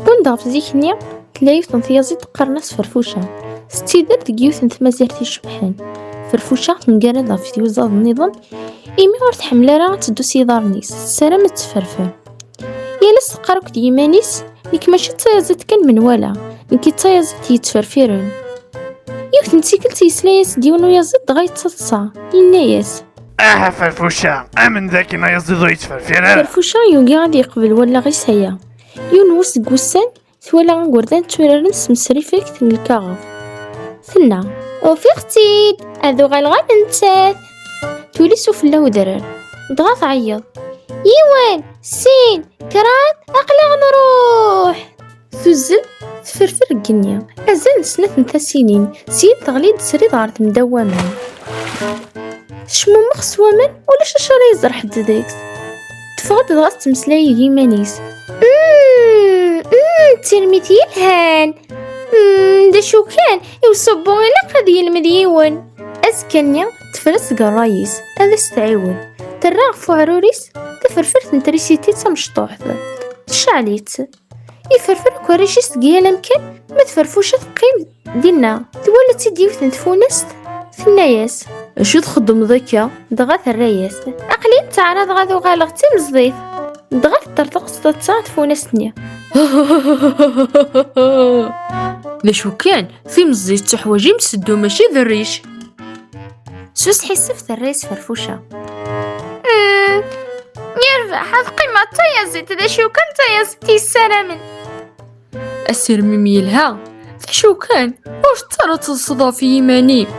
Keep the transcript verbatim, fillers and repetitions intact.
Wwin-d ɣef zik-nni, tella yiwet n tyaziḍt qqaren-as Ferfuca. Tettidir deg yiwet n tmazirt icebḥen. Ferfuca temgarad ɣef tyuzaḍ nniḍen, imi ur tḥemmel ara ad teddu s yiḍarren-is, tessaram ad tefferfer. Yal ass teqqar akked yiman-is, nekk mačči d tayaziḍt kan menwala, nekk d tayaziḍt yettferfiren. Yiwet n tikkelt yesla-yas-d yiwen uyaziḍ dɣa yettaḍsa, yenna-yas. Aha Ferfuca, amen dakken ayaziḍ ur yettferfir ara. Ferfuca yugi ad yeqbel wallaɣ-is aya. Yiwen wass deg wussan, twala igerdan tturaren s tmesrifegt n lkaɣeḍ. Tenna, ufiɣ-tt-id, ad uɣaleɣ am nettat. Tuli s ufella udrar, dɣa tɛeyyeḍ. Yiwen, sin, kraḍ, aql-aɣ nruḥ. Tuzzel, tefferfer deg igenni, azal n snat n tasinin, syin teɣli-d srid ɣer temda n waman. Tecmumex s waman, ulac acu ara yeẓer ḥedd deg-s. Teffeɣ-d dɣa tettmeslay i yiman-is. Mm, mm, d tirmit yelhan. Mm, d acu kan, i uṣubbu ilaq ad yelmed yiwen. Azekka-nni, tefres deg ṛṛay-is, ad as-tɛiwen. Terra ɣef uɛrur-is, taferfert n trisiti d tamecṭuḥt. Tecɛel-itt. Iferfer akk arrac-is deg yal amkan, ma d Ferfuca teqqim dinna. Twala-tt-id yiwet n tfunast, tenna-yas. Acu txeddmeḍ akka? Dɣa terra-yas. Aql-i ttaɛraḍeɣ ad uɣaleɣ d timẓdit. Dɣa teṭṭerḍeq s taḍsa tfunast-nni. D acu kan, timẓdit teḥwaǧ imseddu mačči d rric. S usḥissef terra-yas Ferfuca. Mm, yerbeḥ, ad qqimeɣ d tayaziḍt, d acu kan d tayaziḍt yessaramen. Asirem-im yelha, d acu kan, ur tt ara teḍseḍ ɣef yiman-im.